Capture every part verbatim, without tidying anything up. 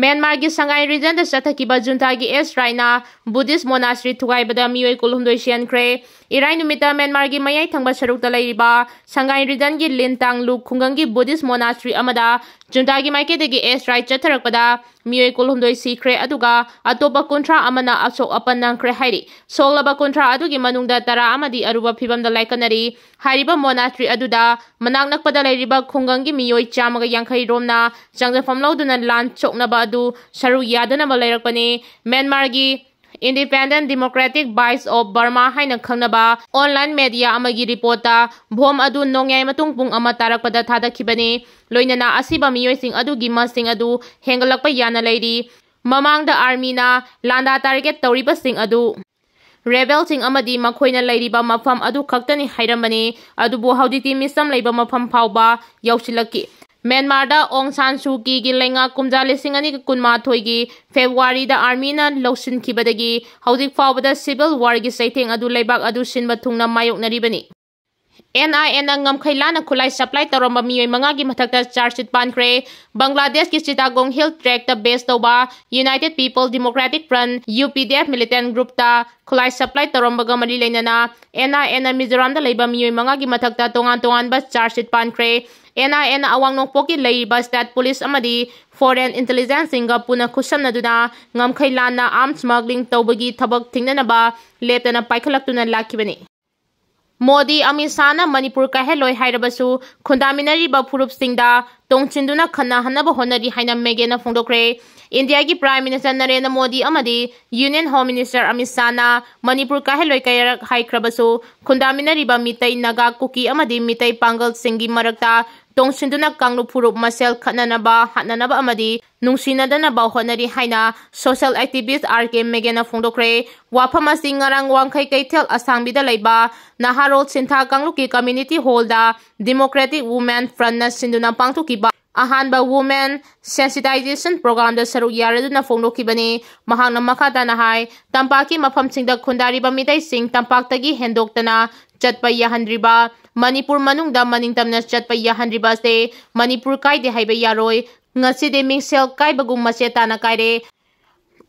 ꯃ꯭ꯌꯥꯟꯃꯥꯔꯒꯤ ꯁꯉꯥꯏ ꯔꯤꯖꯟꯗ ꯆꯠꯊꯈꯤꯕ ꯖꯨꯟꯇꯥꯒꯤ ꯑꯦꯁ ꯔꯥꯏꯅ Buddhist monastery ꯊꯨꯒꯥꯏꯕꯗ ꯃꯤꯑꯣꯏ ꯀꯨꯟꯍꯨꯝꯗꯣꯏ ꯁꯤꯍꯟꯈ꯭ꯔꯦ꯫ ꯏꯔꯥꯏ ꯅꯨꯃꯤꯠꯇ ꯃ꯭ꯌꯥꯟꯃꯥꯔꯒꯤ ꯃꯌꯥꯏ ꯊꯪꯕ ꯁꯔꯨꯛꯇ ꯂꯩꯔꯤꯕ ꯁꯉꯥꯏ ꯔꯤꯖꯟꯒꯤ ꯂꯤꯟ ꯇꯥꯡꯂꯨ ꯈꯨꯡꯒꯪꯒꯤ ꯕꯨꯙꯤꯁ ꯃꯣꯅꯥꯁꯇ꯭ꯔꯤ ꯑꯃꯗ ꯖꯨꯟꯇꯥꯒꯤ ꯃꯥꯏꯀꯩꯗꯒꯤ ꯑꯦꯁ ꯔꯥꯏ ꯆꯠꯊꯔꯛꯄꯗ ꯃꯤꯑꯣꯏ ꯀꯨꯟꯍꯨꯝꯗꯣꯏ ꯁꯤꯈ꯭ꯔꯦ, ꯑꯗꯨꯒ ꯑꯇꯣꯞꯄ ꯀꯨꯟꯊ꯭ꯔꯥ ꯑꯃꯅ ꯑꯁꯣꯛ ꯑꯄꯟ ꯅꯪꯈ꯭ꯔꯦ ꯍꯥꯏꯔꯤ꯫ ꯁꯣꯛꯂꯕ ꯀꯨꯟꯊ꯭ꯔꯥ ꯑꯗꯨꯒꯤ ꯃꯅꯨꯡꯗ ꯇꯔꯥ ꯑꯃꯗꯤ ꯑꯔꯨꯕ ꯐꯤꯕꯝꯗ ꯂꯥꯏꯀꯠꯅꯔꯤ꯫ ꯍꯥꯏꯔꯤꯕ ꯃꯣꯅꯥꯁꯇ꯭ꯔꯤ ꯑꯗꯨꯗ ꯃꯅꯥꯛ ꯅꯛꯄꯗ ꯂꯩꯔꯤꯕ ꯈꯨꯡꯒꯪꯒꯤ ꯃꯤꯑꯣꯏ ꯆꯥꯝꯃꯒ ꯌꯥꯡꯈꯩ ꯔꯣꯝꯅ ꯆꯪꯖꯐꯝ ꯂꯧꯗꯨꯅ ꯂꯥꯟ ꯁꯣꯛꯅꯕ ꯑꯗꯨ ꯁꯔꯨꯛ ꯌꯥꯗꯅꯕ ꯂꯩꯔꯛꯄꯅꯤ꯫ ꯃ꯭ꯌꯥꯟꯃꯥꯔꯒꯤ Independent Democratic Voice of Burma ꯍꯥꯏꯅ ꯈꯪꯅꯕ ꯑꯣꯟꯂꯥꯏꯟ ꯃꯦꯗꯤꯌꯥ ꯑꯃꯒꯤ ꯔꯤꯄꯣꯔꯠꯇ ꯕꯣꯝ ꯑꯗꯨ ꯅꯣꯡꯌꯥꯏ ꯃꯇꯨꯡ ꯄꯨꯡ ꯑꯃ ꯇꯥꯔꯛꯄꯗ ꯊꯥꯗꯈꯤꯕꯅꯤ꯫ ꯂꯣꯏꯅꯅ ꯑꯁꯤꯕ ꯃꯤꯑꯣꯏꯁꯤꯡ ꯑꯗꯨꯒꯤ ꯃꯁꯤꯡ ꯑꯗꯨ ꯍꯦꯟꯒꯠꯂꯛꯄ ꯌꯥꯅ ꯂꯩꯔꯤ꯫ ꯃꯃꯥꯡꯗ ꯑꯥꯔꯃꯤꯅ ꯂꯥꯟꯗꯥ ꯇꯥꯔꯒꯦꯠ ꯇꯧꯔꯤꯕꯁꯤꯡ ꯑꯗꯨ ꯔꯦꯕꯦꯜꯁꯤꯡ ꯑꯃꯗꯤ ꯃꯈꯣꯏꯅ ꯂꯩꯔꯤꯕ ꯃꯐꯝ ꯑꯗꯨ ꯈꯛꯇꯅꯤ ꯍꯥꯏꯔꯝꯕꯅꯤ, ꯑꯗꯨꯕꯨ ꯍꯧꯖꯤꯛꯇꯤ ꯃꯤꯆꯝ ꯂꯩꯕ ꯃꯐꯝ ꯐꯥꯎꯕ ꯌꯧꯁꯤꯜꯂꯛꯈꯤ꯫ ꯃ꯭ꯌꯥꯟꯃꯥꯔꯗ ꯑꯣꯡ ꯁꯥꯟ ꯁꯨ ꯀꯤꯒꯤ ꯂꯩꯉꯥꯛ ꯀꯨꯝꯖꯥ ꯂꯤꯁꯤꯡ ꯑꯅꯤꯒ ꯀꯨꯟꯃꯥꯊꯣꯏꯒꯤ ꯐꯦꯕ꯭ꯔꯨꯋꯥꯔꯤꯗ ꯑꯥꯔꯃꯤꯅ ꯂꯧꯁꯤꯟꯈꯤꯕꯗꯒꯤ ꯍꯧꯖꯤꯛ ꯐꯥꯎꯕꯗ ꯁꯤꯚꯤꯜ ꯋꯥꯔꯒꯤ ꯆꯩꯊꯦꯡ ꯑꯗꯨ ꯂꯩꯕꯥꯛ ꯑꯗꯨ ꯁꯤꯟꯕ ꯊꯨꯡꯅ ꯃꯥꯌꯣꯛꯅꯔꯤꯕꯅꯤ꯫ ꯑꯦꯟ ꯑꯥꯏ ꯑꯦꯅ ꯉꯝꯈꯩ ꯂꯥꯟꯅ ꯈꯨꯠꯂꯥꯏ ꯁꯄ꯭ꯂꯥꯏ ꯇꯧꯔꯝꯕ ꯃꯤꯑꯣꯏ ꯃꯉꯥꯒꯤ ꯃꯊꯛꯇ ꯆꯥꯔꯖ ꯁꯤꯠ ꯄꯥꯟꯈ꯭ꯔꯦ꯫ ꯕꯪꯒ꯭ꯂꯥꯗꯦꯁꯀꯤ ꯆꯤꯇꯥꯒꯣꯡ ꯍꯤꯜ ꯇ꯭ꯔꯦꯛꯇ ꯕꯦꯁ ꯇꯧꯕ United People Democratic Front, U P D F, militant ꯒ꯭ꯔꯨꯞꯇ ꯈꯨꯠꯂꯥꯏ ꯁꯄ꯭ꯂꯥꯏ ꯇꯧꯔꯝꯕꯒ ꯃꯔꯤ ꯂꯩꯅꯅ ꯑꯦꯟ ꯑꯥꯏ ꯑꯦꯅ ꯃꯤꯖꯣꯔꯥꯝꯗ ꯂꯩꯕ ꯃꯤꯑꯣꯏ ꯃꯉꯥꯒꯤ ꯃꯊꯛꯇ ꯇꯣꯉꯥꯟ ꯇꯣꯉꯥꯟꯕ ꯆꯥꯔꯖ ꯁꯤꯠ ꯄꯥꯟꯈ꯭ꯔꯦ꯫ ꯑꯦꯟ ꯑꯥꯏ ꯑꯦꯅ ꯑꯋꯥꯡ ꯅꯣꯡꯄꯣꯛꯀꯤ ꯂꯩꯔꯤꯕ ꯁ꯭ꯇꯦꯠ ꯄꯨꯂꯤꯁ ꯑꯃꯗꯤ ꯐꯣꯔꯦꯟ ꯏꯟꯇꯦꯂꯤꯖꯦꯟꯁꯁꯤꯡꯒ ꯄꯨꯟꯅ ꯈꯨꯠꯁꯝꯅꯗꯨꯅ ꯉꯝꯈꯩ ꯂꯥꯟꯅ ꯑꯥꯔꯝꯁ ꯁ꯭ꯃꯒ꯭ꯂꯤꯡ ꯇꯧꯕꯒꯤ ꯊꯕꯛ ꯊꯤꯡꯅꯅꯕ ꯂꯦꯞꯇꯅ ꯄꯥꯏꯈꯠꯂꯛꯇꯨꯅ ꯂꯥꯛꯈꯤꯕꯅꯤ꯫ ꯃꯣꯗꯤ ꯑꯃꯤꯠ ꯁꯥꯍꯅ ꯃꯅꯤꯄꯨꯔ ꯀꯥꯏꯍꯜꯂꯣꯏ ꯍꯥꯏꯔꯕꯁꯨ, ꯈꯨꯟꯗꯥꯃꯤꯟꯅꯔꯤꯕ ꯐꯨꯔꯨꯞꯁꯤꯡꯗ ꯇꯣꯡꯁꯤꯟꯗꯨꯅ ꯈꯟꯅꯍꯟꯅꯕ ꯍꯣꯠꯅꯔꯤ ꯍꯥꯏꯅ ꯃꯦꯒꯦꯅ ꯐꯣꯡꯗꯣꯛꯈ꯭ꯔꯦ꯫ ꯏꯟꯗꯤꯌꯥꯒꯤ ꯄ꯭ꯔꯥꯏꯝ ꯃꯤꯅꯤꯁꯇꯔ ꯅꯔꯦꯟꯗ꯭ꯔ ꯃꯣꯗꯤ ꯑꯃꯗꯤ ꯌꯨꯅꯤꯌꯟ ꯍꯣꯝ ꯃꯤꯅꯤꯁꯇꯔ ꯑꯃꯤꯠ ꯁꯥꯍꯅ ꯃꯅꯤꯄꯨꯔ ꯀꯥꯏꯍꯜꯂꯣꯏ ꯀꯌꯥꯔꯛ ꯍꯥꯏꯈ꯭ꯔꯕꯁꯨ, ꯈꯨꯟꯗꯥꯃꯤꯟꯅꯔꯤꯕ ꯃꯤꯇꯩ, ꯅꯥꯒꯥ, ꯀꯨꯀꯤ ꯑꯃꯗꯤ ꯃꯤꯇꯩ ꯄꯥꯡꯒꯜꯁꯤꯡꯒꯤ ꯃꯔꯛꯇ ꯇꯣꯡꯁꯤꯟꯗꯨꯅ ꯀꯥꯡꯂꯨꯞ ꯐꯨꯔꯨꯞ ꯃꯁꯦꯜ ꯈꯠꯅꯅꯕ, ꯍꯥꯠꯅꯅꯕ ꯑꯃꯗꯤ ꯅꯨꯡꯁꯤꯅꯗꯅꯕ ꯍꯣꯠꯅꯔꯤ ꯍꯥꯏꯅ ꯁꯣꯁꯤꯌꯦꯜ ꯑꯦꯛꯇꯤꯚꯤꯁ ꯑꯥꯔ ꯀꯦ ꯃꯦꯒꯦꯅ ꯐꯣꯡꯗꯣꯛꯈ꯭ꯔꯦ꯫ ꯋꯥꯐꯝ ꯑꯁꯤ ꯉꯔꯥꯡ ꯋꯥꯡꯈꯩ ꯀꯩꯊꯦꯜ ꯑꯁꯥꯡꯕꯤꯗ ꯂꯩꯕ ꯅꯍꯥꯔꯣꯜ ꯁꯤꯟꯊꯥ ꯀꯥꯡꯂꯨꯞꯀꯤ ꯀꯝꯃ꯭ꯌꯨꯅꯤꯇꯤ ꯍꯣꯜꯗ Democratic Women Frontꯅ ꯁꯤꯟꯗꯨꯅ ꯄꯥꯡꯊꯣꯛꯈꯤꯕ ꯑꯍꯥꯟꯕ Women Sensitization Programꯗ ꯁꯔꯨꯛ ꯌꯥꯔꯗꯨꯅ ꯐꯣꯡꯗꯣꯛꯈꯤꯕꯅꯤ꯫ ꯃꯍꯥꯛꯅ ꯃꯈꯥ ꯇꯥꯅ ꯍꯥꯏ, ꯇꯝꯄꯥꯛꯀꯤ ꯃꯐꯝꯁꯤꯡꯗ ꯈꯨꯟꯗꯥꯔꯤꯕ ꯃꯤꯇꯩꯁꯤꯡ ꯇꯝꯄꯥꯛꯇꯒꯤ ꯍꯦꯟꯗꯣꯛꯇꯅ ꯆꯠꯄ ꯌꯥꯍꯟꯗ꯭ꯔꯤꯕ, ꯃꯅꯤꯄꯨꯔ ꯃꯅꯨꯡꯗ ꯃꯅꯤꯡꯇꯝꯅ ꯆꯠꯄ ꯌꯥꯍꯟꯗ꯭ꯔꯤꯕ ꯑꯁꯦ ꯃꯅꯤꯄꯨꯔ ꯀꯥꯏꯗꯦ ꯍꯥꯏꯕ ꯌꯥꯔꯣꯏ꯫ ꯉꯁꯤꯗꯤ ꯃꯤꯡꯁꯦꯜ ꯀꯥꯏꯕꯒꯨꯝ ꯃꯆꯦꯠ ꯇꯥꯅ ꯀꯥꯏꯔꯦ꯫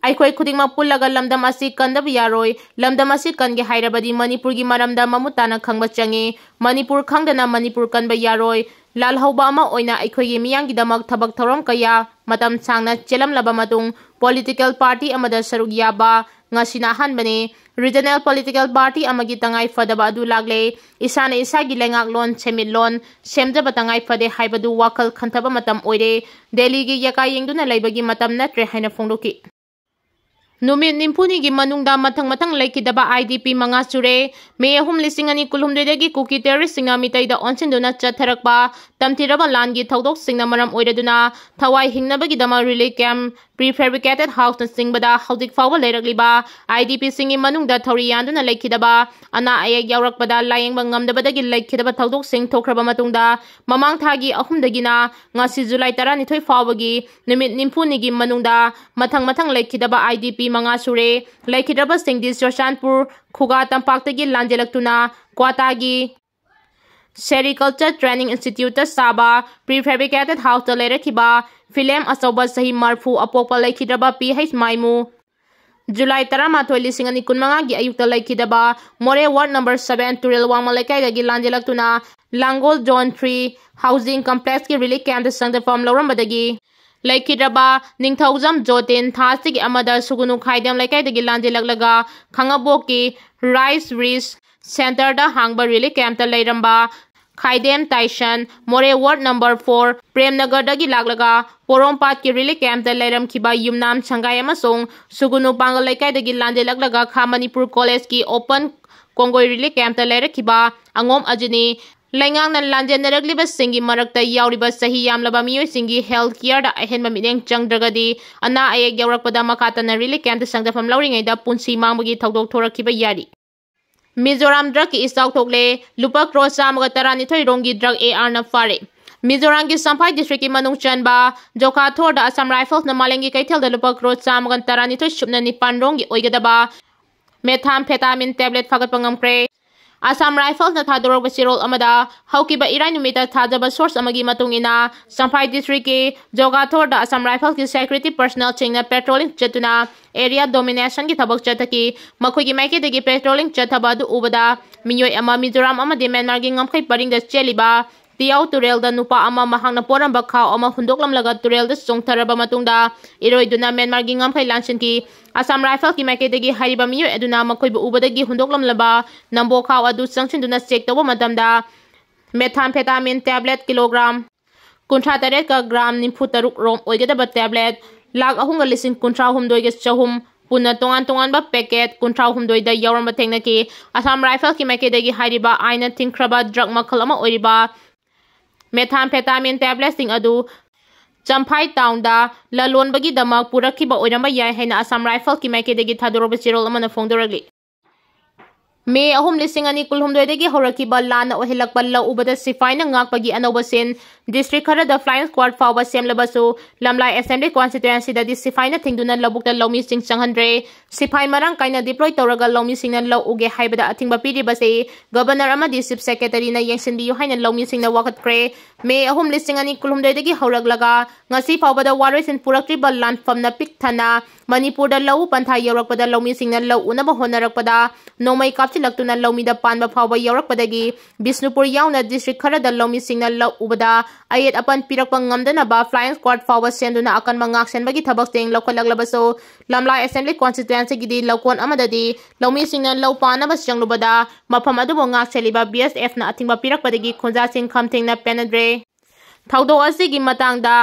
ꯑꯩꯈꯣꯏ ꯈꯨꯗꯤꯡꯃꯛ ꯄꯨꯜꯂꯒ ꯂꯝꯗꯝ ꯑꯁꯤ ꯀꯟꯗꯕ ꯌꯥꯔꯣꯏ꯫ ꯂꯝꯗꯝ ꯑꯁꯤ ꯀꯟꯒꯦ ꯍꯥꯏꯔꯕꯗꯤ ꯃꯅꯤꯄꯨꯔꯒꯤ ꯃꯔꯝꯗ ꯃꯃꯨꯠ ꯇꯥꯅ ꯈꯪꯕ ꯆꯪꯏ꯫ ꯃꯅꯤꯄꯨꯔ ꯈꯪꯗꯅ ꯃꯅꯤꯄꯨꯔ ꯀꯟꯕ ꯌꯥꯔꯣꯏ꯫ ꯂꯥꯜꯍꯧꯕ ꯑꯃ ꯑꯣꯏꯅ ꯑꯩꯈꯣꯏꯒꯤ ꯃꯤꯌꯥꯝꯒꯤꯗꯃꯛ ꯊꯕꯛ ꯊꯧꯔꯝ ꯀꯌꯥ ꯃꯇꯝ ꯁꯥꯡꯅ ꯆꯦꯜꯂꯝꯂꯕ ꯃꯇꯨꯡ political party ꯑꯃꯗ ꯁꯔꯨꯛ ꯌꯥꯕ ꯉꯁꯤꯅ ꯑꯍꯥꯟꯕꯅꯤ꯫ Regional political party ꯑꯃꯒꯤ ꯇꯉꯥꯏ ꯐꯗꯕ ꯑꯗꯨ ꯂꯥꯛꯂꯦ꯫ ꯏꯁꯥꯅ ꯏꯁꯥꯒꯤ ꯂꯩꯉꯥꯛꯂꯣꯟ, ꯁꯦꯟꯃꯤꯠꯂꯣꯟ ꯁꯦꯝꯖꯕ ꯇꯉꯥꯏ ꯐꯗꯦ ꯍꯥꯏꯕꯗꯨ ꯋꯥꯈꯜ ꯈꯟꯊꯕ ꯃꯇꯝ ꯑꯣꯏꯔꯦ꯫ ꯗꯦꯜꯂꯤꯒꯤ ꯌꯦꯀꯥ ꯌꯦꯡꯗꯨꯅ ꯂꯩꯕꯒꯤ ꯃꯇꯝ ꯅꯠꯇ꯭ꯔꯦ ꯍꯥꯏꯅ ꯐꯣꯡꯗꯣꯛꯈꯤ꯫ ꯅꯨꯃꯤꯠ ꯅꯤꯐꯨꯅꯤꯒꯤ ꯃꯅꯨꯡꯗ ꯃꯊꯪ ꯃꯊꯪ ꯂꯩꯈꯤꯗꯕ I D P ꯃꯉꯥ ꯁꯨꯔꯦ꯫ ꯃꯦ ꯑꯍꯨꯝ, ꯂꯤꯁꯤꯡ ꯑꯅꯤ ꯀꯨꯟꯍꯨꯝꯗꯣꯏꯗꯒꯤ ꯀꯨꯀꯤ terroristꯁꯤꯡꯅ ꯃꯤꯇꯩꯗ ꯑꯣꯟꯁꯤꯟꯗꯨꯅ ꯆꯠꯊꯔꯛꯄ ꯇꯝꯊꯤꯔꯕ ꯂꯥꯟꯒꯤ ꯊꯧꯗꯣꯛꯁꯤꯡꯅ ꯃꯔꯝ ꯑꯣꯏꯔꯗꯨꯅ ꯊꯋꯥꯏ ꯍꯤꯡꯅꯕꯒꯤꯗꯃꯛ relief camp, prefabricated houseꯅꯆꯤꯡꯕꯗ ꯍꯧꯖꯤꯛ ꯐꯥꯎꯕ ꯂꯩꯔꯛꯂꯤꯕ I D Pꯁꯤꯡꯒꯤ ꯃꯅꯨꯡꯗ ꯊꯧꯔꯤ ꯌꯥꯟꯗꯨꯅ ꯂꯩꯈꯤꯗꯕ, ꯑꯅꯥ ꯑꯌꯦꯛ ꯌꯥꯎꯔꯛꯄꯗ ꯂꯥꯌꯦꯡꯕ ꯉꯝꯗꯕꯗꯒꯤ ꯂꯩꯈꯤꯗꯕ ꯊꯧꯗꯣꯛꯁꯤꯡ ꯊꯣꯛꯈ꯭ꯔꯕ ꯃꯇꯨꯡꯗ, ꯃꯃꯥꯡ ꯊꯥꯒꯤ ꯑꯍꯨꯝꯗꯒꯤꯅ ꯉꯁꯤ, ꯖꯨꯂꯥꯏ ꯇꯔꯥꯅꯤꯊꯣꯏ ꯐꯥꯎꯕꯒꯤ ꯅꯨꯃꯤꯠ ꯅꯤꯐꯨꯅꯤꯒꯤ ꯃꯅꯨꯡꯗ ꯃꯊꯪ ꯃꯊꯪ ꯂꯩꯈꯤꯗꯕ I D P ꯃꯉꯥ ꯁꯨꯔꯦ꯫ ꯂꯩꯈꯤꯗ꯭ꯔꯕꯁꯤꯡꯗꯤ ꯆꯨꯔꯆꯥꯟꯄꯨꯔ ꯈꯨꯒꯥ ꯇꯝꯄꯥꯛꯇꯒꯤ ꯂꯥꯟꯖꯦꯜꯂꯛꯇꯨꯅ ꯀ꯭ꯋꯥꯇꯥꯒꯤ Sericulture Training Instituteꯇ ꯁꯥꯕ prefabricated houseꯇ ꯂꯩꯔꯛꯈꯤꯕ ꯐꯤꯂꯦꯝ ꯑꯆꯧꯕ ꯆꯍꯤ ꯃꯔꯐꯨ ꯑꯄꯣꯛꯄ ꯂꯩꯈꯤꯗ꯭ꯔꯕ P H ꯃꯥꯏꯃꯨ, ꯖꯨꯂꯥꯏ ꯇꯔꯥꯃꯥꯊꯣꯏ, ꯂꯤꯁꯤꯡ ꯑꯅꯤ ꯀꯨꯟꯃꯉꯥꯒꯤ ꯑꯌꯨꯛꯇ ꯂꯩꯈꯤꯗꯕ ꯃꯣꯔꯦ ward number seven ꯇꯨꯔꯦꯜ ꯋꯥꯡꯃ ꯂꯩꯀꯥꯏꯗꯒꯤ ꯂꯥꯟꯖꯦꯜꯂꯛꯇꯨꯅ ꯂꯥꯡꯒꯣꯜ zone three housing complexꯀꯤ relief campꯇ ꯆꯪꯖꯐꯝ ꯂꯧꯔꯝꯕꯗꯒꯤ ꯂꯩꯈꯤꯗ꯭ꯔꯕ ꯅꯤꯡꯊꯧꯖꯝ ꯖꯣꯇꯤꯟ, ꯊꯥ ꯑꯁꯤꯒꯤ ꯑꯃꯗ ꯁꯨꯒꯨꯅꯨ ꯈꯥꯏꯗꯦꯝ ꯂꯩꯀꯥꯏꯗꯒꯤ ꯂꯥꯟꯖꯦꯜꯂꯛꯂꯒ ꯈꯥꯡꯉꯕꯣꯛꯀꯤ Rice Ridge Centreꯗ ꯍꯥꯡꯕ relief campꯇ ꯂꯩꯔꯝꯕ ꯈꯥꯏꯗꯦꯝ ꯇꯥꯏꯁꯟ, ꯃꯣꯔꯦ ward number four ꯄ꯭ꯔꯦꯝꯅꯒꯔꯗꯒꯤ ꯂꯥꯛꯂꯒ ꯄꯣꯔꯣꯝꯄꯥꯠꯀꯤ relief campꯇ ꯂꯩꯔꯝꯈꯤꯕ ꯌꯨꯝꯅꯥꯝ ꯁꯪꯒꯥꯏ ꯑꯃꯁꯨꯡ ꯁꯨꯒꯨꯅꯨ ꯄꯥꯡꯒꯜ ꯂꯩꯀꯥꯏꯗꯒꯤ ꯂꯥꯟꯖꯦꯜꯂꯛꯂꯒ ꯈꯥ ꯃꯅꯤꯄꯨꯔ collegeꯀꯤ open ꯀꯣꯡꯒꯣꯏ relief campꯇ ꯂꯩꯔꯛꯈꯤꯕ ꯑꯉꯣꯝ ꯑꯖꯤꯅꯤ꯫ ꯂꯩꯉꯥꯛꯅ ꯂꯥꯟꯖꯦꯟꯅꯔꯛꯂꯤꯕꯁꯤꯡꯒꯤ ꯃꯔꯛꯇ ꯌꯥꯎꯔꯤꯕ ꯆꯍꯤ ꯌꯥꯝꯂꯕ ꯃꯤꯑꯣꯏꯁꯤꯡꯒꯤ health careꯗ ꯑꯍꯦꯟꯕ ꯃꯤꯠꯌꯦꯡ ꯆꯪꯗ꯭ꯔꯒꯗꯤ ꯑꯅꯥ ꯑꯌꯦꯛ ꯌꯥꯎꯔꯛꯄꯗ ꯃꯈꯥ ꯇꯥꯅ relief campꯇ ꯆꯪꯖꯐꯝ ꯂꯧꯔꯤꯉꯩꯗ ꯄꯨꯟꯁꯤ ꯃꯥꯡꯕꯒꯤ ꯊꯧꯗꯣꯛ ꯊꯣꯔꯛꯈꯤꯕ ꯌꯥꯔꯤ꯫ ꯃꯤꯖꯣꯔꯥꯝ drugꯀꯤ ꯏꯆꯥꯎ ꯊꯣꯛꯂꯦ꯫ ꯂꯨꯄꯥ ꯀ꯭ꯔꯣꯔ ꯆꯥꯝꯃꯒ ꯇꯔꯥꯅꯤꯊꯣꯏ ꯔꯣꯝꯒꯤ drug ARꯅ ꯐꯥꯔꯦ꯫ ꯃꯤꯖꯣꯔꯥꯝꯒꯤ ꯆꯝꯐꯥꯏ districtꯀꯤ ꯃꯅꯨꯡ ꯆꯟꯕ ꯖꯣꯈꯥꯊꯣꯔꯗ Assam Riflesꯅ ꯃꯥꯂꯦꯝꯒꯤ ꯀꯩꯊꯦꯜꯗ ꯂꯨꯄꯥ ꯀ꯭ꯔꯣꯔ ꯆꯥꯝꯃꯒ ꯇꯔꯥꯅꯤꯊꯣꯏ ꯁꯨꯞꯅ ꯅꯤꯄꯥꯟ ꯔꯣꯝꯒꯤ ꯑꯣꯏꯒꯗꯕ methamphetamine tablet ꯐꯥꯒꯠꯄ ꯉꯝꯈ꯭ꯔꯦ꯫ Assam Riflesꯅ ꯊꯥꯗꯣꯔꯛꯄ ꯆꯦꯔꯣꯜ ꯑꯃꯗ, ꯍꯧꯈꯤꯕ ꯏꯔꯥꯏ ꯅꯨꯃꯤꯠꯇ ꯊꯥꯖꯕ source ꯑꯃꯒꯤ ꯃꯇꯨꯡ ꯏꯟꯅ, ꯆꯝꯐꯥꯏ districtꯀꯤ ꯖꯣꯒꯥꯊꯣꯔꯗ Assam Riflesꯀꯤ security personnelꯁꯤꯡꯅ patrolling ꯆꯠꯇꯨꯅ area dominationꯒꯤ ꯊꯕꯛ ꯆꯠꯊꯈꯤ꯫ ꯃꯈꯣꯏꯒꯤ ꯃꯥꯏꯀꯩꯗꯒꯤ patrolling ꯆꯠꯊꯕ ꯑꯗꯨ ꯎꯕꯗ, ꯃꯤꯑꯣꯏ ꯑꯃ ꯃꯤꯖꯣꯔꯥꯝ ꯑꯃꯗꯤ ꯃ꯭ꯌꯥꯟꯃꯥꯔꯒꯤ ꯉꯝꯈꯩ ꯄꯔꯤꯡꯗ ꯆꯦꯜꯂꯤꯕ ꯇꯤꯌꯥꯎ ꯇꯨꯔꯦꯜꯗ ꯅꯨꯄꯥ ꯑꯃ ꯃꯍꯥꯛꯅ ꯄꯣꯔꯝꯕ ꯈꯥꯎ ꯑꯃ ꯍꯨꯟꯗꯣꯛꯂꯝꯂꯒ ꯇꯨꯔꯦꯜꯗ ꯆꯣꯡꯊꯔꯕ ꯃꯇꯨꯡꯗ ꯏꯔꯣꯏꯗꯨꯅ ꯃ꯭ꯌꯥꯟꯃꯥꯔꯒꯤ ꯉꯝꯈꯩ ꯂꯥꯟꯁꯤꯟꯈꯤ꯫ Assam Riflesꯀꯤ ꯃꯥꯏꯀꯩꯗꯒꯤ ꯍꯥꯏꯔꯤꯕ ꯃꯤꯑꯣꯏ ꯑꯗꯨꯅ ꯃꯈꯣꯏꯕꯨ ꯎꯕꯗꯒꯤ ꯍꯨꯟꯗꯣꯛꯂꯝꯂꯕ ꯅꯝꯕꯣ ꯈꯥꯎ ꯑꯗꯨ ꯆꯪꯁꯤꯟꯗꯨꯅ check ꯇꯧꯕ ꯃꯇꯝꯗ, methamphetamine tablet kilogram ꯀꯨꯟꯊ꯭ꯔꯥ ꯇꯔꯦꯠꯀ gram ꯅꯤꯐꯨ ꯇꯔꯨꯛ ꯔꯣꯝ ꯑꯣꯏꯒꯗꯕ tablet ꯂꯥꯈ ꯑꯍꯨꯝꯒ ꯂꯤꯁꯤꯡ ꯀꯨꯟꯊ꯭ꯔꯥ ꯍꯨꯝꯗꯣꯏꯒ ꯆꯍꯨꯝ ꯄꯨꯟꯅ ꯇꯣꯉꯥꯟ ꯇꯣꯉꯥꯟꯕ packet ꯀꯨꯟꯊ꯭ꯔꯥ ꯍꯨꯝꯗꯣꯏꯗ ꯌꯥꯎꯔꯝꯕ ꯊꯦꯡꯅꯈꯤ꯫ Assam Riflesꯀꯤ ꯃꯥꯏꯀꯩꯗꯒꯤ ꯍꯥꯏꯔꯤꯕ ꯑꯥꯏꯟꯅ ꯊꯤꯡꯈ꯭ꯔꯕ drug ꯃꯈꯜ ꯑꯃ ꯑꯣꯏꯔꯤꯕ methamphetamine tabletꯁꯤꯡ ꯑꯗꯨ ꯆꯝꯐꯥꯏ townꯗ ꯂꯂꯣꯟꯕꯒꯤꯗꯃꯛ ꯄꯨꯔꯛꯈꯤꯕ ꯑꯣꯏꯔꯝꯕ ꯌꯥꯏ ꯍꯥꯏꯅ Assam Riflesꯀꯤ ꯃꯥꯏꯀꯩꯗꯒꯤ ꯊꯥꯗꯣꯔꯛꯄ ꯆꯦꯔꯣꯜ ꯑꯃꯅ ꯐꯣꯡꯗꯣꯔꯛꯂꯤ꯫ ꯃꯦ ꯑꯍꯨꯝ, ꯂꯤꯁꯤꯡ ꯑꯅꯤ ꯀꯨꯟꯍꯨꯝꯗꯣꯏꯗꯒꯤ ꯍꯧꯔꯛꯈꯤꯕ ꯂꯥꯟꯅ ꯑꯣꯏꯍꯜꯂꯛꯄ ꯂꯧ ꯎꯕꯗ ꯁꯤꯐꯥꯏꯅ ꯉꯥꯛꯄꯒꯤ ꯑꯅꯧꯕ scene꯫ District ꯈꯔꯗ flying squad ꯐꯥꯎꯕ ꯁꯦꯝꯂꯕꯁꯨ, ꯂꯝꯂꯥꯏ Assembly Constituencyꯗꯗꯤ ꯁꯤꯐꯥꯏꯅ ꯊꯤꯡꯗꯨꯅ ꯂꯧꯕꯨꯛꯇ ꯂꯧꯃꯤꯁꯤꯡ ꯆꯪꯍꯟꯗ꯭ꯔꯦ꯫ ꯁꯤꯐꯥꯏ ꯃꯔꯥꯡ ꯀꯥꯏꯅ deploy ꯇꯧꯔꯒ ꯂꯧꯃꯤꯁꯤꯡꯅ ꯂꯧ ꯎꯒꯦ ꯍꯥꯏꯕꯗ ꯑꯊꯤꯡꯕ ꯄꯤꯔꯤꯕꯁꯤ Governor ꯑꯃꯗꯤ Chief Secretaryꯅ ꯌꯦꯡꯁꯤꯟꯕꯤꯌꯨ ꯍꯥꯏꯅ ꯂꯧꯃꯤꯁꯤꯡꯅ ꯋꯥꯀꯠꯈ꯭ꯔꯦ꯫ ꯃꯦ ꯑꯍꯨꯝ, ꯂꯤꯁꯤꯡ ꯑꯅꯤ ꯀꯨꯟꯍꯨꯝꯗꯣꯏꯗꯒꯤ ꯍꯧꯔꯛꯂꯒ ꯉꯁꯤ ꯐꯥꯎꯕꯗ ꯋꯥꯔꯣꯏꯁꯤꯟ ꯄꯨꯔꯛꯇ꯭ꯔꯤꯕ ꯂꯥꯟꯐꯝꯅ ꯄꯤꯛ ꯊꯟꯅ ꯃꯅꯤꯄꯨꯔꯗ ꯂꯧꯎ ꯄꯟꯊꯥ ꯌꯧꯔꯛꯄꯗ ꯂꯧꯃꯤꯁꯤꯡꯅ ꯂꯧ ꯎꯅꯕ ꯍꯣꯠꯅꯔꯛꯄꯗ ꯅꯣꯡꯃꯩ ꯀꯥꯞꯁꯤꯜꯂꯛꯇꯨꯅ ꯂꯧꯃꯤꯗ ꯄꯥꯟꯕ ꯐꯥꯎꯕ ꯌꯥꯎꯔꯛꯄꯗꯒꯤ ꯕꯤꯁꯅꯨꯄꯨꯔ ꯌꯥꯎꯅ district ꯈꯔꯗ ꯂꯧꯃꯤꯁꯤꯡꯅ ꯂꯧ ꯎꯕꯗ ꯑꯌꯦꯠ ꯑꯄꯟ ꯄꯤꯔꯛꯄ ꯉꯝꯗꯅꯕ flying squad ꯐꯥꯎꯕ ꯁꯦꯝꯗꯨꯅ ꯑꯀꯟꯕ ꯉꯥꯛꯁꯦꯟꯕꯒꯤ ꯊꯕꯛꯁꯤꯡ ꯂꯧꯈꯠꯂꯛꯂꯕꯁꯨ, ꯂꯝꯂꯥꯏ Assembly Constituencyꯒꯤꯗꯤ ꯂꯧꯀꯣꯟ ꯑꯃꯗꯗꯤ ꯂꯧꯃꯤꯁꯤꯡꯅ ꯂꯧ ꯄꯥꯟꯅꯕ ꯆꯪꯂꯨꯕꯗ ꯃꯐꯝ ꯑꯗꯨꯕꯨ ꯉꯥꯛ ꯁꯦꯜꯂꯤꯕ BSFꯅ ꯑꯊꯤꯡꯕ ꯄꯤꯔꯛꯄꯗꯒꯤ ꯈꯨꯟꯖꯥꯁꯤꯡ ꯈꯝ ꯊꯦꯡꯅ ꯄꯦꯟꯅꯗ꯭ꯔꯦ꯫ ꯊꯧꯗꯣꯛ ꯑꯁꯤꯒꯤ ꯃꯇꯥꯡꯗ,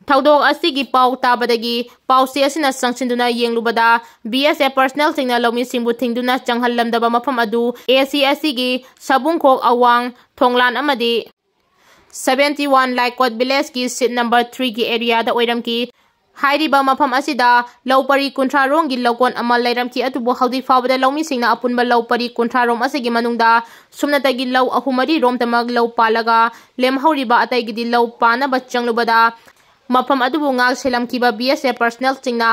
ꯊꯧꯗꯣꯛ ꯑꯁꯤꯒꯤ ꯄꯥꯎ ꯇꯥꯕꯗꯒꯤ ꯄꯥꯎꯆꯦ ꯑꯁꯤꯅ ꯆꯪꯁꯤꯟꯗꯨꯅ ꯌꯦꯡꯂꯨꯕꯗ, BSF personnelꯁꯤꯡꯅ ꯂꯧꯃꯤꯁꯤꯡꯕꯨ ꯊꯤꯡꯗꯨꯅ ꯆꯪꯍꯜꯂꯝꯗꯕ ꯃꯐꯝ ꯑꯗꯨ ACSCꯒꯤ ꯁꯕꯨꯡꯈꯣꯛ ꯑꯋꯥꯡ ꯊꯣꯡꯂꯥꯟ ꯑꯃꯗꯤ seventy one ꯂꯥꯏꯀꯣꯠ villageꯀꯤ sheet number threeꯒꯤ areaꯗ ꯑꯣꯏꯔꯝꯈꯤ꯫ ꯍꯥꯏꯔꯤꯕ ꯃꯐꯝ ꯑꯁꯤꯗ ꯂꯧ ꯄꯔꯤ ꯀꯨꯟꯊ꯭ꯔꯥ ꯔꯣꯝꯒꯤ ꯂꯧꯀꯣꯟ ꯑꯃ ꯂꯩꯔꯝꯈꯤ, ꯑꯗꯨꯕꯨ ꯍꯧꯖꯤꯛ ꯐꯥꯎꯕꯗ ꯂꯧꯃꯤꯁꯤꯡꯅ ꯑꯄꯨꯟꯕ ꯂꯧ ꯄꯔꯤ ꯀꯨꯟꯊ꯭ꯔꯥ ꯔꯣꯝ ꯑꯁꯤꯒꯤ ꯃꯅꯨꯡꯗ ꯁꯨꯞꯅꯇꯒꯤ ꯂꯧ ꯑꯍꯨꯝ ꯃꯔꯤ ꯔꯣꯝꯇꯃꯛ ꯂꯧ ꯄꯥꯜꯂꯒ, ꯂꯦꯝꯍꯧꯔꯤꯕ ꯑꯇꯩꯒꯤꯗꯤ ꯂꯧ ꯄꯥꯟꯅꯕ ꯆꯪꯂꯨꯕꯗ ꯃꯐꯝ ꯑꯗꯨꯕꯨ ꯉꯥꯛ ꯁꯦꯜꯂꯝꯈꯤꯕ BSF personnelꯁꯤꯡꯅ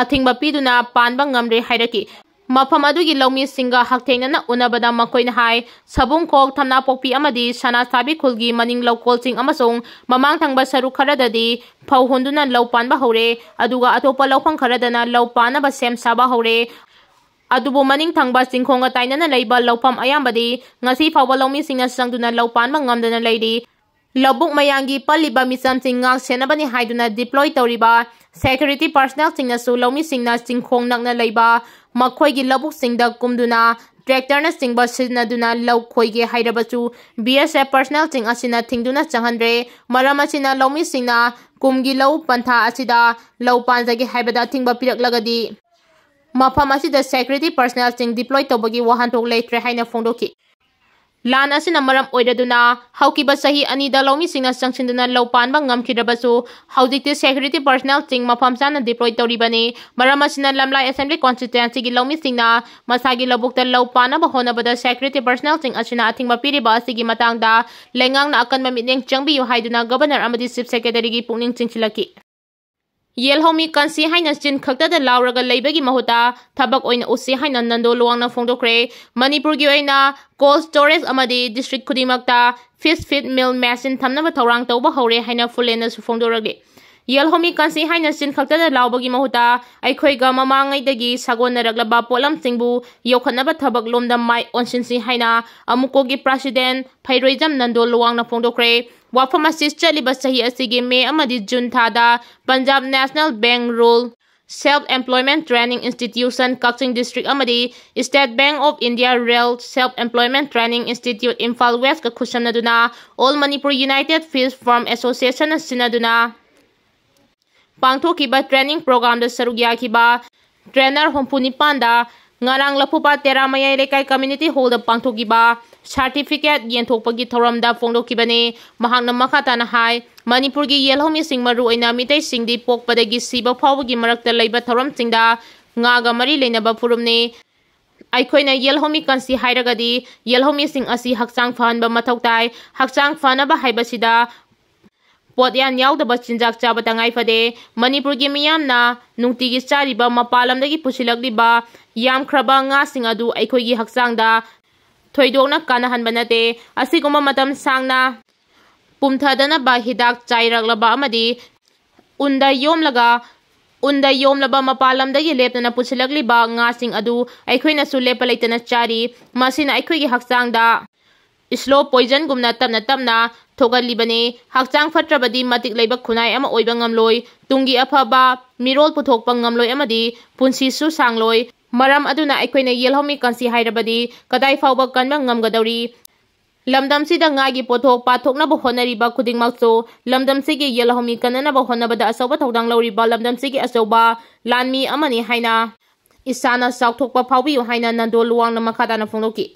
ꯑꯊꯤꯡꯕ ꯄꯤꯗꯨꯅ ꯄꯥꯟꯕ ꯉꯝꯗ꯭ꯔꯦ ꯍꯥꯏꯔꯛꯈꯤ꯫ ꯃꯐꯝ ꯑꯗꯨꯒꯤ ꯂꯧꯃꯤꯁꯤꯡꯒ ꯍꯛꯊꯦꯡꯅꯅ ꯎꯅꯕꯗ ꯃꯈꯣꯏꯅ ꯍꯥꯏ, ꯁꯕꯨꯡꯈꯣꯛ, ꯊꯝꯅꯥꯄꯣꯛꯄꯤ ꯑꯃꯗꯤ ꯁꯅꯥꯁꯥꯕꯤ ꯈꯨꯜꯒꯤ ꯃꯅꯤꯡ ꯂꯧꯀꯣꯜꯁꯤꯡ ꯑꯃꯁꯨꯡ ꯃꯃꯥꯡ ꯊꯪꯕ ꯁꯔꯨꯛ ꯈꯔꯗꯗꯤ ꯐꯧ ꯍꯨꯟꯗꯨꯅ ꯂꯧ ꯄꯥꯟꯕ ꯍꯧꯔꯦ, ꯑꯗꯨꯒ ꯑꯇꯣꯞꯄ ꯂꯧꯐꯝ ꯈꯔꯗꯅ ꯂꯧ ꯄꯥꯟꯅꯕ ꯁꯦꯝ ꯁꯥꯕ ꯍꯧꯔꯦ꯫ ꯑꯗꯨꯕꯨ ꯃꯅꯤꯡ ꯊꯪꯕ ꯆꯤꯡꯈꯣꯡꯒ ꯇꯥꯏꯅꯅ ꯂꯩꯕ ꯂꯧꯐꯝ ꯑꯌꯥꯝꯕꯗꯤ ꯉꯁꯤ ꯐꯥꯎꯕ ꯂꯧꯃꯤꯁꯤꯡꯅ ꯆꯪꯗꯨꯅ ꯂꯧ ꯄꯥꯟꯕ ꯉꯝꯗꯅ ꯂꯩꯔꯤ꯫ ꯂꯧꯕꯨꯛ ꯃꯌꯥꯡꯒꯤ ꯄꯜꯂꯤꯕ ꯃꯤꯆꯝꯁꯤꯡ ꯉꯥꯛ ꯁꯦꯟꯅꯕꯅꯤ ꯍꯥꯏꯗꯨꯅ deploy ꯇꯧꯔꯤꯕ security personnelꯁꯤꯡꯅꯁꯨ ꯂꯧꯃꯤꯁꯤꯡꯅ ꯆꯤꯡꯈꯣꯡ ꯅꯛꯅ ꯂꯩꯕ ꯃꯈꯣꯏꯒꯤ ꯂꯧꯕꯨꯛꯁꯤꯡꯗ ꯀꯨꯝꯗꯨꯅ tractorꯅꯆꯤꯡꯕ ꯁꯤꯖꯤꯟꯅꯗꯨꯅ ꯂꯧ ꯈꯣꯏꯒꯦ ꯍꯥꯏꯔꯕꯁꯨ B S F personnelꯁꯤꯡ ꯑꯁꯤꯅ ꯊꯤꯡꯗꯨꯅ ꯆꯪꯍꯟꯗ꯭ꯔꯦ꯫ ꯃꯔꯝ ꯑꯁꯤꯅ ꯂꯧꯃꯤꯁꯤꯡꯅ ꯀꯨꯝꯒꯤ ꯂꯧ ꯄꯟꯊꯥ ꯑꯁꯤꯗ ꯂꯧ ꯄꯥꯟꯖꯒꯦ ꯍꯥꯏꯕꯗ ꯑꯊꯤꯡꯕ ꯄꯤꯔꯛꯂꯒꯗꯤ ꯃꯐꯝ ꯑꯁꯤꯗ security personnelꯁꯤꯡ deploy ꯇꯧꯕꯒꯤ ꯋꯥꯍꯟꯊꯣꯛ ꯂꯩꯇ꯭ꯔꯦ ꯍꯥꯏꯅ ꯐꯣꯡꯗꯣꯛꯈꯤ꯫ ꯂꯥꯟ ꯑꯁꯤꯅ ꯃꯔꯝ ꯑꯣꯏꯔꯗꯨꯅ ꯍꯧꯈꯤꯕ ꯆꯍꯤ ꯑꯅꯤꯗ ꯂꯧꯃꯤꯁꯤꯡꯅ ꯆꯪꯁꯤꯟꯗꯨꯅ ꯂꯧ ꯄꯥꯟꯕ ꯉꯝꯈꯤꯗ꯭ꯔꯕꯁꯨ, ꯍꯧꯖꯤꯛꯇꯤ security personnelꯁꯤꯡ ꯃꯐꯝ ꯆꯥꯅ deploy ꯇꯧꯔꯤꯕꯅꯤ꯫ ꯃꯔꯝ ꯑꯁꯤꯅ ꯂꯝꯂꯥꯏ assembly constituencyꯒꯤ ꯂꯧꯃꯤꯁꯤꯡꯅ ꯃꯁꯥꯒꯤ ꯂꯧꯕꯨꯛꯇ ꯂꯧ ꯄꯥꯟꯅꯕ ꯍꯣꯠꯅꯕꯗ security personnelꯁꯤꯡ ꯑꯁꯤꯅ ꯑꯊꯤꯡꯕ ꯄꯤꯔꯤꯕ ꯑꯁꯤꯒꯤ ꯃꯇꯥꯡꯗ ꯂꯩꯉꯥꯛꯅ ꯑꯀꯟꯕ ꯃꯤꯠꯌꯦꯡ ꯆꯪꯕꯤꯌꯨ ꯍꯥꯏꯗꯨꯅ Governor ꯑꯃꯗꯤ Chief Secretaryꯒꯤ ꯄꯨꯛꯅꯤꯡ ꯆꯤꯡꯁꯤꯜꯂꯛꯈꯤ꯫ ꯌꯦꯜꯍꯧꯃꯤ ꯀꯟꯁꯤ ꯍꯥꯏꯅ ꯆꯤꯟ ꯈꯛꯇꯗ ꯂꯥꯎꯔꯒ ꯂꯩꯕꯒꯤ ꯃꯍꯨꯠꯇ ꯊꯕꯛ ꯑꯣꯏꯅ ꯎꯠꯁꯤ ꯍꯥꯏꯅ ꯅꯟꯗꯣ ꯂꯨꯋꯥꯡꯅ ꯐꯣꯡꯗꯣꯛꯈ꯭ꯔꯦ꯫ ꯃꯅꯤꯄꯨꯔꯒꯤ ꯑꯣꯏꯅ cold storage ꯑꯃꯗꯤ district ꯈꯨꯗꯤꯡꯃꯛꯇ fish feed mill machine ꯊꯝꯅꯕ ꯊꯧꯔꯥꯡ ꯇꯧꯕ ꯍꯧꯔꯦ ꯍꯥꯏꯅ ꯐꯨꯂꯦꯟꯅꯁꯨ ꯐꯣꯡꯗꯣꯔꯛꯂꯤ꯫ ꯌꯦꯜꯍꯧꯃꯤ ꯀꯟꯁꯤ ꯍꯥꯏꯅ ꯆꯤꯟ ꯈꯛꯇꯗ ꯂꯥꯎꯕꯒꯤ ꯃꯍꯨꯠꯇ ꯑꯩꯈꯣꯏꯒ ꯃꯃꯥꯡꯉꯩꯗꯒꯤ ꯁꯥꯒꯣꯟꯅꯔꯛꯂꯕ ꯄꯣꯠꯂꯝꯁꯤꯡꯕꯨ ꯌꯣꯛꯈꯠꯅꯕ ꯊꯕꯛ ꯂꯣꯝꯗ ꯃꯥꯏ ꯑꯣꯟꯁꯤꯟꯁꯤ ꯍꯥꯏꯅ ꯑꯃꯨꯀꯣꯒꯤ president ꯐꯩꯔꯣꯏꯖꯝ ꯅꯟꯗꯣ ꯂꯨꯋꯥꯡꯅ ꯐꯣꯡꯗꯣꯛꯈ꯭ꯔꯦ꯫ ꯋꯥꯐꯝ ꯑꯁꯤ ꯆꯠꯂꯤꯕ ꯆꯍꯤ ꯑꯁꯤꯒꯤ ꯃꯦ ꯑꯃꯗꯤ ꯖꯨꯟ ꯊꯥꯗ Punjab National Bank Rural Self Employment Training Institution ꯀꯛꯆꯤꯡ district ꯑꯃꯗꯤ State Bank of India Rural Self Employment Training Institute Imphal Westꯀ ꯈꯨꯠꯁꯝꯅꯗꯨꯅ All Manipur United Fish Farm Associationꯅ ꯁꯤꯟꯅꯗꯨꯅ ꯄꯥꯡꯊꯣꯛꯈꯤꯕ training programꯗ ꯁꯔꯨꯛ ꯌꯥꯈꯤꯕ trainer ꯍꯨꯝꯐꯨ ꯅꯤꯄꯥꯟꯗ ꯉꯔꯥꯡ ꯂꯐꯨꯄꯥꯠ ꯇꯦꯔꯥ ꯃꯌꯥꯏ ꯂꯩꯀꯥꯏ community hallꯗ ꯄꯥꯡꯊꯣꯛꯈꯤꯕ certificate ꯌꯦꯟꯊꯣꯛꯄꯒꯤ ꯊꯧꯔꯝꯗ ꯐꯣꯡꯗꯣꯛꯈꯤꯕꯅꯤ꯫ ꯃꯍꯥꯛꯅ ꯃꯈꯥ ꯇꯥꯅ ꯍꯥꯏ, ꯃꯅꯤꯄꯨꯔꯒꯤ ꯌꯦꯜꯍꯧꯃꯤꯁꯤꯡ, ꯃꯔꯨꯑꯣꯏꯅ ꯃꯤꯇꯩꯁꯤꯡꯗꯤ ꯄꯣꯛꯄꯗꯒꯤ ꯁꯤꯕ ꯐꯥꯎꯕꯒꯤ ꯃꯔꯛꯇ ꯂꯩꯕ ꯊꯧꯔꯝꯁꯤꯡꯗ ꯉꯥꯒ ꯃꯔꯤ ꯂꯩꯅꯕ ꯐꯨꯔꯨꯞꯅꯤ꯫ ꯑꯩꯈꯣꯏꯅ ꯌꯦꯜꯍꯧꯃꯤ ꯀꯟꯁꯤ ꯍꯥꯏꯔꯒꯗꯤ ꯌꯦꯜꯍꯧꯃꯤꯁꯤꯡ ꯑꯁꯤ ꯍꯛꯆꯥꯡ ꯐꯍꯟꯕ ꯃꯊꯧ ꯇꯥꯏ꯫ ꯍꯛꯆꯥꯡ ꯐꯅꯕ ꯍꯥꯏꯕꯁꯤꯗ ꯄꯣꯠꯌꯥꯟ ꯌꯥꯎꯗꯕ ꯆꯤꯟꯖꯥꯛ ꯆꯥꯕ ꯇꯉꯥꯏ ꯐꯗꯦ꯫ ꯃꯅꯤꯄꯨꯔꯒꯤ ꯃꯤꯌꯥꯝꯅ ꯅꯨꯡꯇꯤꯒꯤ ꯆꯥꯔꯤꯕ ꯃꯄꯥꯟ ꯂꯝꯗꯒꯤ ꯄꯨꯁꯤꯜꯂꯛꯂꯤꯕ ꯌꯥꯝꯈ꯭ꯔꯕ ꯉꯥꯁꯤꯡ ꯑꯗꯨ ꯑꯩꯈꯣꯏꯒꯤ ꯍꯛꯆꯥꯡꯗ ꯊꯣꯏꯗꯣꯛꯅ ꯀꯥꯟꯅꯍꯟꯕ ꯅꯠꯇꯦ꯫ ꯑꯁꯤꯒꯨꯝꯕ ꯃꯇꯝ ꯁꯥꯡꯅ ꯄꯨꯝꯊꯗꯅꯕ ꯍꯤꯗꯥꯛ ꯆꯥꯏꯔꯛꯂꯕ ꯑꯃꯗꯤ ꯎꯟꯗ ꯌꯣꯝꯂꯒ, ꯎꯟꯗ ꯌꯣꯝꯂꯕ ꯃꯄꯥꯟ ꯂꯝꯗꯒꯤ ꯂꯦꯞꯇꯅ ꯄꯨꯁꯤꯜꯂꯛꯂꯤꯕ ꯉꯥꯁꯤꯡ ꯑꯗꯨ ꯑꯩꯈꯣꯏꯅꯁꯨ ꯂꯦꯞꯄ ꯂꯩꯇꯅ ꯆꯥꯔꯤ꯫ ꯃꯁꯤꯅ ꯑꯩꯈꯣꯏꯒꯤ ꯍꯛꯆꯥꯡꯗ slow poisonꯒꯨꯝꯅ ꯇꯞꯅ ꯇꯞꯅ ꯊꯣꯛꯍꯜꯂꯤꯕꯅꯤ꯫ ꯍꯛꯆꯥꯡ ꯐꯠꯇ꯭ꯔꯕꯗꯤ ꯃꯇꯤꯛ ꯂꯩꯕ ꯈꯨꯟꯅꯥꯏ ꯑꯃ ꯑꯣꯏꯕ ꯉꯝꯂꯣꯏ, ꯇꯨꯡꯒꯤ ꯑꯐꯕ ꯃꯤꯔꯣꯜ ꯄꯨꯊꯣꯛꯄ ꯉꯝꯂꯣꯏ ꯑꯃꯗꯤ ꯄꯨꯟꯁꯤꯁꯨ ꯁꯥꯡꯂꯣꯏ꯫ ꯃꯔꯝ ꯑꯗꯨꯅ ꯑꯩꯈꯣꯏꯅ ꯌꯦꯜꯍꯧꯃꯤ ꯀꯟꯁꯤ ꯍꯥꯏꯔꯕꯗꯤ ꯀꯗꯥꯏ ꯐꯥꯎꯕ ꯀꯟꯕ ꯉꯝꯒꯗꯧꯔꯤ? ꯂꯝꯗꯝꯁꯤꯗ ꯉꯥꯒꯤ ꯄꯣꯠꯊꯣꯛ ꯄꯥꯊꯣꯛꯅꯕ ꯍꯣꯠꯅꯔꯤꯕ ꯈꯨꯗꯤꯡꯃꯛꯁꯨ ꯂꯝꯗꯝꯁꯤꯒꯤ ꯌꯦꯜꯍꯧꯃꯤ ꯀꯟꯅꯅꯕ ꯍꯣꯠꯅꯕꯗ ꯑꯆꯧꯕ ꯊꯧꯗꯥꯡ ꯂꯧꯔꯤꯕ ꯂꯝꯗꯝꯁꯤꯒꯤ ꯑꯆꯧꯕ ꯂꯥꯟꯃꯤ ꯑꯃꯅꯤ ꯍꯥꯏꯅ ꯏꯁꯥꯅ ꯆꯥꯎꯊꯣꯛꯄ ꯐꯥꯎꯕꯤꯌꯨ ꯍꯥꯏꯅ ꯅꯟꯗꯣ ꯂꯨꯋꯥꯡꯅ ꯃꯈꯥ ꯇꯥꯅ ꯐꯣꯡꯗꯣꯛꯈꯤ꯫